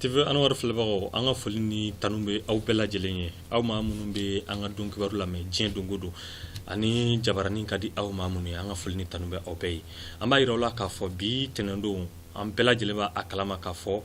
TV Anwar filɛbagaw, an ka foli ni tanu bɛ aw bɛɛ lajɛlen ye, aw maa minnu bɛ an ka don kibaru lamɛn diɲɛ don o don, ani jabaranin ka di aw maa minnu ye, an ka foli ni tanu bɛ aw bɛɛ ye. An b'a yira aw la k'a fɔ bi tɛnɛndon, an bɛɛ lajɛlen b'a kalama k'a fɔ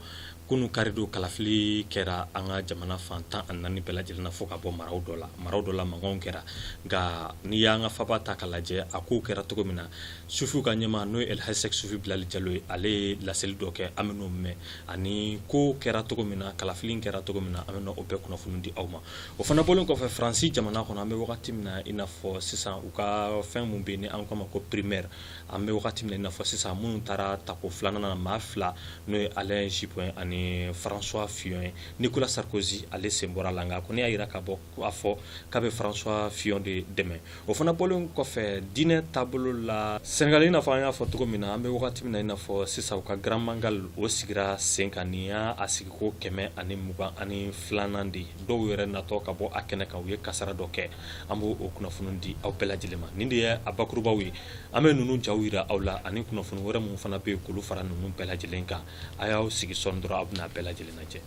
kunun karidon kalafili kɛra an ka jamana fan 14 bɛɛ lajɛlen na, fo ka bɔ maraw dɔ la. Maraw dɔ la mankanw kɛra, nka n'i y'an ka faba ta k'a lajɛ, a kow kɛra cogo min na, sufiw ka ɲɛmaa n'o ye Elhaji Sɛki Sufi Bilali Jalo ye, ale ye laseli dɔ kɛ, an bɛn'o mɛn, ani ko kɛra cogo min na, kalafili kɛra cogo min na, an bɛna o bɛɛ kunnafoni di aw ma. O fana bɔlen kɔfɛ, Faransi jamana kɔnɔ, an bɛ wagati min na i n'a fɔ sisan, u ka fɛn min bɛ yen ni an k'a ma ko primaire, an bɛ wagati min na i n'a fɔ sisan, minnu taara tako filanan na, maa fila, n'o ye Alain Juppé ani François Fillon ye. Nicolas Sarkozy, ale sen bɔra a la, nka kɔni y'a jira ka bɔ a fɔ k'a bɛ François Fillon de dɛmɛ. O fana bɔlen kɔfɛ, diinɛ taabolo la Sénégal, i n'a fɔ an y'a fɔ cogo min na, an bɛ wagati min na i n'a fɔ sisan, u ka Grand Magal, o sigira sen kan. Nin y'a sigiko 122nan de ye. Dɔw yɛrɛ natɔ ka bɔ a kɛnɛ kan, u ye kasara dɔ kɛ. An b'o o kunnafoni di aw bɛɛ lajɛlen ma. Nin de ye a bakurubaw ye. An bɛ ninnu jaw jira aw la, ani kunnafoni wɛrɛ minnu fana bɛ yen k'olu fara ninnu bɛɛ lajɛlen kan. A y'aw sigi sɔɔni dɔrɔn, aw bɛna a bɛɛ lajɛlen lajɛ.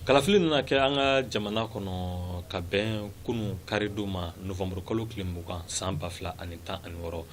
Kalafili nana kɛ an ka jamana kɔnɔ ka bɛn kunun karidon ma, novembre kalo tile 20 san 2016.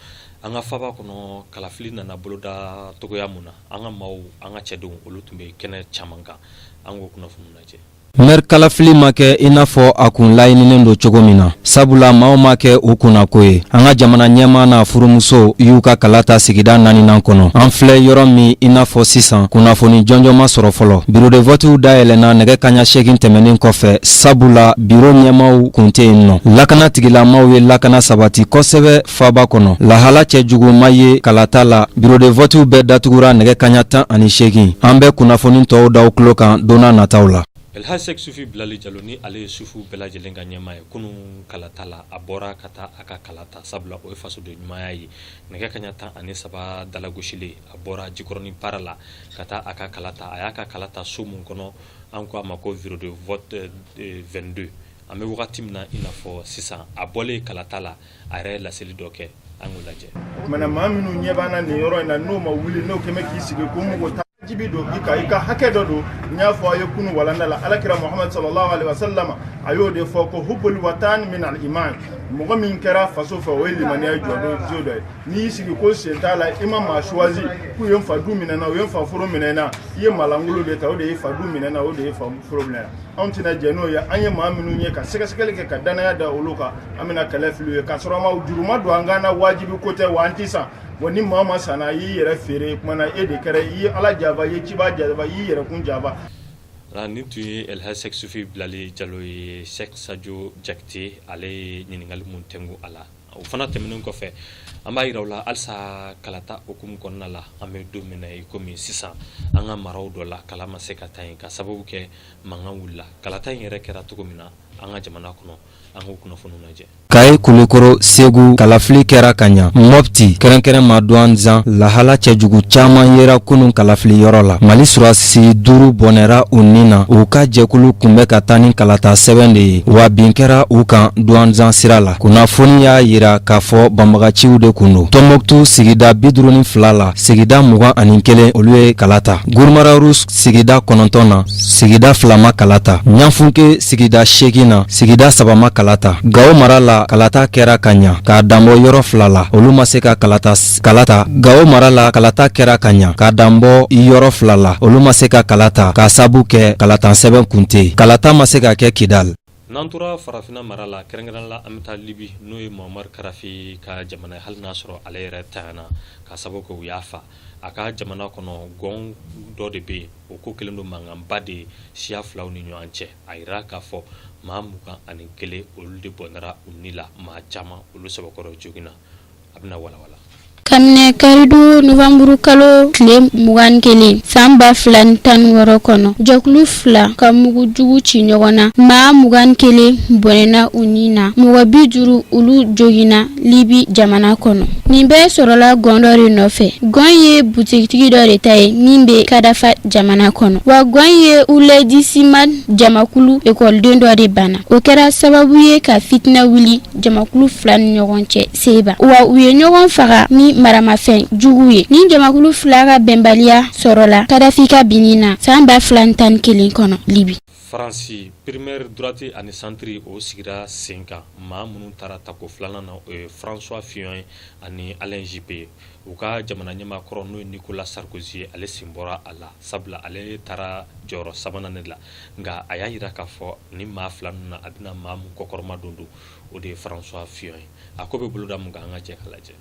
An ka faba kɔnɔ, kalafili nana boloda cogoya mun na, an ka maaw, an ka cɛdenw, olu tun bɛ kɛnɛ caman kan. An k'o kunnafoni lajɛ. Maire kalafili ma kɛ i n'a fɔ a kun laɲininen don cogo min na, sabula maaw ma kɛ u kunnako ye. An ka jamana ɲɛmaa n'a furumuso y'u ka kala ta sigida naaninan kɔnɔ. An filɛ yɔrɔ min i n'a fɔ sisan, kunnafoni jɔnjɔn ma sɔrɔ fɔlɔ. Bureau de votew dayɛlɛnna nɛgɛ kaɲa 8 tɛmɛnen kɔfɛ, sabula biro ɲɛmaaw kun tɛ yen nɔ. Lakana tigilamaw ye lakana sabati kosɛbɛ faaba kɔnɔ. Lahala cɛjugu ma ye kalata la. Bureau de votew bɛɛ datugura nɛgɛ kaɲa 18. An bɛ kunnafoni tɔw d'aw tulo kan don nataw la. Elhaji Sɛki Sufi Bilali Jalo, ni ale ye sufiw bɛɛ lajɛlen ka ɲɛmaa ye, kunun kalata la, a bɔra ka taa a ka kala ta, sabula o ye fasoden ɲumanya ye. Nɛgɛ kaɲa 13 dalagosilen, a bɔra Jikɔrɔni Para la ka taa a ka kala ta. A y'a ka kala ta so min kɔnɔ, an ko a ma ko bureau de vote 22. An bɛ wagati min na i n'a fɔ sisan, a bɔlen kalata la, a yɛrɛ ye laseli dɔ kɛ, an k'o lajɛ. O tuma na, maa minnu ɲɛ b'an na nin yɔrɔ in na, n'o ma wuli, n'o kɛmɛ k'i sigi ko mɔgɔ ta jibi don i kan, i ka hakɛ dɔ don. N y'a fɔ aw ye kunu walanda la, alakira Muhamadu sallallahu alaihi wasallam, a y'o de fɔ ko hubbul watan min al iman. Mɔgɔ min kɛra faso fɛ, o ye limaniya jɔdon dɔ ye. N'i y'i sigi ko sen t'a la, i ma maa choisi k'u ye n fa du minɛ na, u ye n fa foro minɛ na, i ye malangolo de ta, o de ye fa du minɛ na, o de ye fa foro minɛ na. Anw tɛna jɛn n'o ye. An ye maa minnu ye ka sɛgɛsɛgɛli kɛ ka danaya da olu kan, an bɛna kɛlɛ fili ye k'a sɔrɔ ma juru ma don an kan na, wajibi ko tɛ wa, an tɛ san wa. Ni maa ma sanna, i y'i yɛrɛ feere kuma na, e de kɛra i ye Ala janfa, i ye ciba janfa, i y'i yɛrɛkun janfa. Nin tun ye Elhaji Sɛki Sufi Bilali Jalo ye. Sɛki Sajo Jakite, ale ye ɲininkali mun tɛnku a la. O fana tɛmɛnen kɔfɛ, an b'a jira aw la halisa kalata hukumu kɔnɔna la, an bɛ don min na i komi sisan, an ka maraw dɔ la, kala ma se ka taa yen ka sababu kɛ mankan wulila. Kalata in yɛrɛ kɛra cogo min na an ka jamana kɔnɔ, an k'o kunnafoni lajɛ. Kayi, Kulukoro, Segu, kalafili kɛra ka ɲa. Mɔpti, kɛrɛnkɛrɛnma Duwanzan, lahala cɛjugu caman yera kunun kalafili yɔrɔ la. Mali sɔrɔdasi 5 bɔnɛra u ni na. U ka jɛkulu kun bɛ ka taa ni kalata sɛbɛn de ye, wa bin kɛra u kan Duwanzan sira la. Kunnafoni y'a jira k'a fɔ banbagaciw de kun don. Tɔnbɔkutu sigida 52 la, sigida 21, olu ye kala ta. Gurumararu sigida 9 na, sigida 2 ma kala ta. Ɲafunke sigida 8 na, sigida 3 ma kala ta. Gawo mara la, kalata kɛra ka ɲa k'a danbɔ yɔrɔ 2 la, olu ma se ka kalata kala ta. Gawo mara la, kalata kɛra ka ɲa k'a danbɔ yɔrɔ 2 la, olu ma se ka kala ta k'a sabu kɛ kalata sɛbɛn kun tɛ yen. Kalata ma se ka kɛ Kidal. N'an tora farafinna mara la, kɛrɛnkɛrɛn la, an bɛ taa Libi, n'o ye Muammar Kadafi ka jamana ye, hali n'a sɔrɔ ale yɛrɛ tanyana ka sababu kɛ u y'a fa. A ka jamana kɔnɔ, gɔn dɔ de bɛ yen, o ko kɛlen don mankanba de ye siya filaw ni ɲɔgɔn cɛ. A yira k'a fɔ maa 21, olu de bɔnɛra u ni la, maa caman, olu sɛbɛkɔrɔ joginna. A bɛna walawala. Kabini karidon nowanburu kalo tile 21 san 2016 kɔnɔ, jɛkulu fila ka mugu jugu ci ɲɔgɔn na, maa 21 bɔnɛna u ni na, mɔgɔ 50, olu joginna Libi jamana kɔnɔ. Nin bɛɛ sɔrɔla gɔn dɔ de nɔfɛ. Gɔn ye butigitigi dɔ de ta ye min bɛ Kadafa jamana kɔnɔ, wa gɔn ye Ulɛdisiman jamakulu ekɔliden dɔ de bana. O kɛra sababu ye ka fitinɛ wuli. jamakulu fila ni ɲɔgɔn cɛ Seba wa u ye ɲɔgɔn faga ni maramafɛn jugu ye. Ni jamakulu fila ka bɛnbaliya sɔrɔla Kadafi ka binni na san 2011 kɔnɔ Libi. Faransi primaire droite ani centre o sigira sen kan. Maa minnu taara tako filanan na, o ye François Fillon ye ani Alain Juppé ye. U ka jamana ɲɛmaa kɔrɔ, n'o ye Nicolas Sarkozy ye, ale sen bɔra a la, sabula ale taara jɔyɔrɔ sabanan de la. Nka a y'a jira k'a fɔ ni maa fila ninnu na, a bɛna maa min kɔkɔrɔma don don, o de ye François Fillon ye. A ko bɛ boloda mun kan? An ka jɛ k'a lajɛ.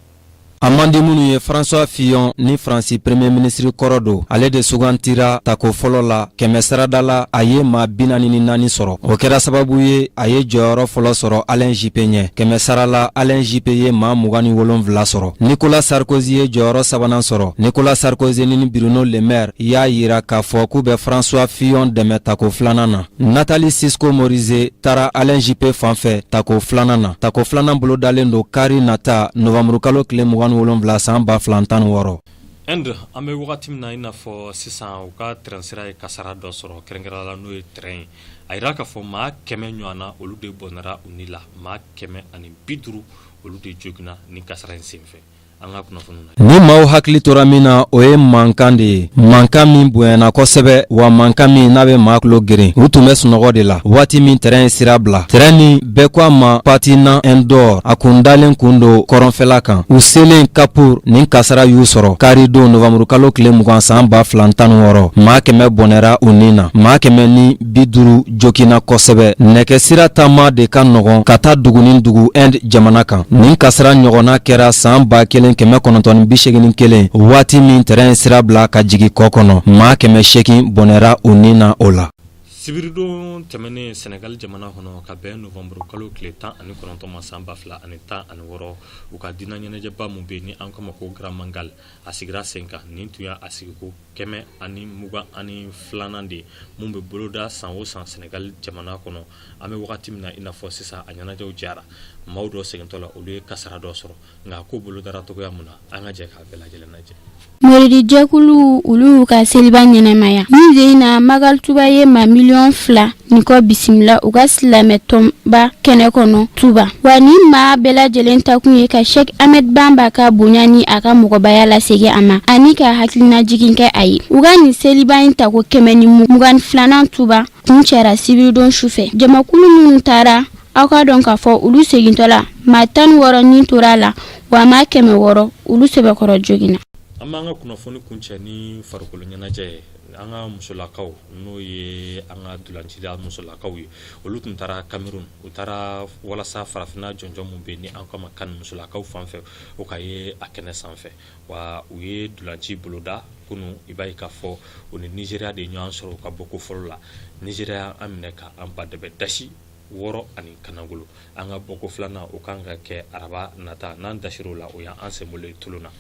A man di minnu ye, François Fillon ni Faransi premier ministre kɔrɔ don, ale de sugantira tako fɔlɔ la. Kɛmɛ sarada la, a ye maa 44 sɔrɔ. O kɛra sababu ye a ye jɔyɔrɔ fɔlɔ sɔrɔ Alain Juppé ɲɛ. Kɛmɛ sara la, Alain Juppé ye maa 27 sɔrɔ. Nicolas Sarkozy ye jɔyɔrɔ sabanan sɔrɔ. Nicolas Sarkozy ni Bruno Le Maire y'a yira k'a fɔ k'u bɛ François Fillon dɛmɛ tako filanan na. Nathalie Sisco-Morizet taara Alain Juppé fan fɛ tako filanan na. Tako filanan bolodalen don kari nata, novanburukalo tile 27 san 2016. Inde, an bɛ wagati min na i n'a fɔ sisan, u ka train sira ye kasara dɔ sɔrɔ, kɛrɛnkɛrɛn la n'o ye train ye. A yira k'a fɔ maa 100 ɲɔgɔn na, olu de bɔnɛra u ni la, maa 150, olu de joginna ni kasara in senfɛ. An ka kunnafoni na. Ni maaw hakili tora min na, o ye mankan de ye, mankan min bonyana kosɛbɛ, wa mankan min n'a bɛ maa tulo geren. U tun bɛ sunɔgɔ de la waati min tɛrɛn ye sira bila. Tɛrɛn nin bɛɛ ko a ma Patna Indore. A kun dalen kun don kɔrɔnfɛla kan. U selen Kanpur, nin kasara y'u sɔrɔ kari don, novanburukalo tile 20 san 2016. Maa 100 bɔnɛra u ni na, maa 150 joginna kosɛbɛ. Nɛgɛ sira taama de ka nɔgɔn ka taa dugu ni dugu Inde jamana kan. Nin kasara ɲɔgɔnna kɛra san 1981, waati min tɛrɛn ye sira bila ka jigin kɔ kɔnɔ. Maa 800 bɔnɛra u ni na o la. Sibiridon tɛmɛnen Senegal jamana kɔnɔ, ka bɛn novembre kalo tile 19 ma san 2016, u ka diinɛ ɲɛnajɛba min bɛ ni an k'a ma ko Grand Magal, a sigira sen kan. Nin tun y'a sigiko 122nan de ye mun bɛ boloda san o san Senegal jamana kɔnɔ. An bɛ wagati min na i n'a fɔ sisan, a ɲɛnajɛw jara maaw dɔ segintɔ la, olu ye kasara dɔ sɔrɔ. Nka ko bolodara cogoya mun na, an ka jɛ k'a bɛɛ lajɛlen lajɛ. Moridijɛkulu, olu y'u ka seliba ɲɛnamaya. Nin sen na, Magal Tuba ye maa miliyɔn 2 ni kɔ bisimila u ka silamɛ tɔnba kɛnɛ kɔnɔ Tuba. Wa nin maa bɛɛ lajɛlen takun ye ka Sheikh Ahmed Bamba ka bonya ni a ka mɔgɔbaya lasegin a ma ani ka hakilinajigin kɛ a ye. U ka nin seliba in tako 122nan Tuba kuncɛra sibiridon sufɛ. Jamakulu minnu taara, aw k'a dɔn k'a fɔ olu segintɔ la, maa 16 ni tora a la, wa maa 600, olu sɛbɛkɔrɔ joginna. An b'an ka kunnafoni kuncɛ ni farikolo ɲɛnajɛ ye. An ka musolakaw, n'o ye an ka dolancila musolakaw ye, olu tun taara Cameroun. U taara walasa farafinna jɔnjɔn min bɛ ni an k'a ma CAN musolakaw fan fɛ, o ka ye a kɛnɛ sanfɛ. Wa u ye dolanci boloda kunun. I b'a ye k'a fɔ u ni Nizeriya de ye ɲɔgɔn sɔrɔ u ka bɔko fɔlɔ la. Nizeriya an minɛ ka an ba dɛbɛ dasi wɔɔrɔ ani kanagolo. An ka bɔko filanan, o kan ka kɛ araba nata. N'an dasir'o la, o y'an senbolo ye tulon na.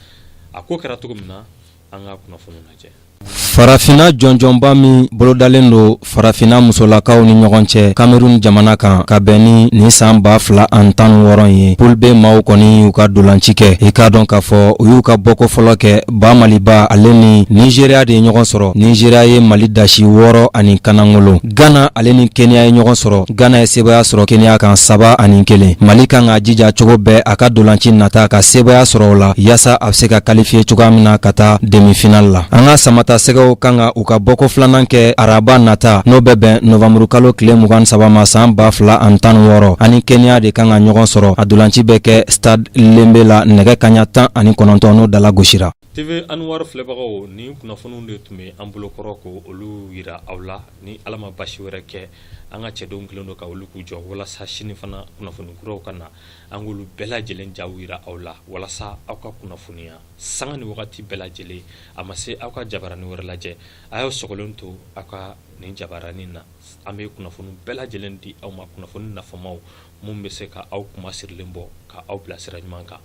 A ko kɛra cogo min na, an ka kunnafoni lajɛ. Farafinna jɔnjɔnba min bolodalen don farafinna musolakaw ni ɲɔgɔn cɛ Cameroun jamana kan, ka bɛn ni nin san 2016 ye, poule B maaw kɔni y'u ka dolanci kɛ. I k'a dɔn k'a fɔ u y'u ka bɔko fɔlɔ kɛ. Ba Maliba ale ni Nizeriya de ye ɲɔgɔn sɔrɔ. Nizeriya ye Mali dasi wɔɔrɔ ani kanangolo. Gana ale ni Kenya ye ɲɔgɔn sɔrɔ. Gana ye sebaaya sɔrɔ Kenya kan 3-1. Mali kan ka jija cogo bɛɛ a ka dolanci nata ka sebaaya sɔrɔ o la, yaasa a bɛ se ka qualifier cogoya min na ka taa demi-finale la. An ka samata sɛgɛw kan ka u ka bɔko filanan kɛ araba nata, n'o bɛ bɛn novanburukalo tile 23 ma san 2016. Ani Kenya de kan ka ɲɔgɔn sɔrɔ. A dolanci bɛ kɛ stade Lembe la nɛgɛ kaɲa 19, n'o dala gosira. TV Anwar filɛbagaw, nin kunnafoniw de tun bɛ an bolokɔrɔ ko olu yira aw la. Ni Ala ma basi wɛrɛ kɛ, an ka cɛdenw kɛlen don ka wuli k'u jɔ walasa sini fana kunnafoni kuraw ka na, an k'olu bɛɛ lajɛlen jaw yira aw la, walasa aw ka kunnafoniya sanga ni wagati bɛɛ lajɛlen. A ma se aw ka jabaranin wɛrɛ lajɛ, a y'aw sɔgɔlen to aw ka nin jabaranin na. An bɛ kunnafoni bɛɛ lajɛlen di aw ma, kunnafoni nafamaw mun bɛ se ka aw kuma sirilen bɔ, ka aw bilasira ɲuman kan.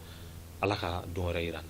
Ala ka don wɛrɛ yira an na.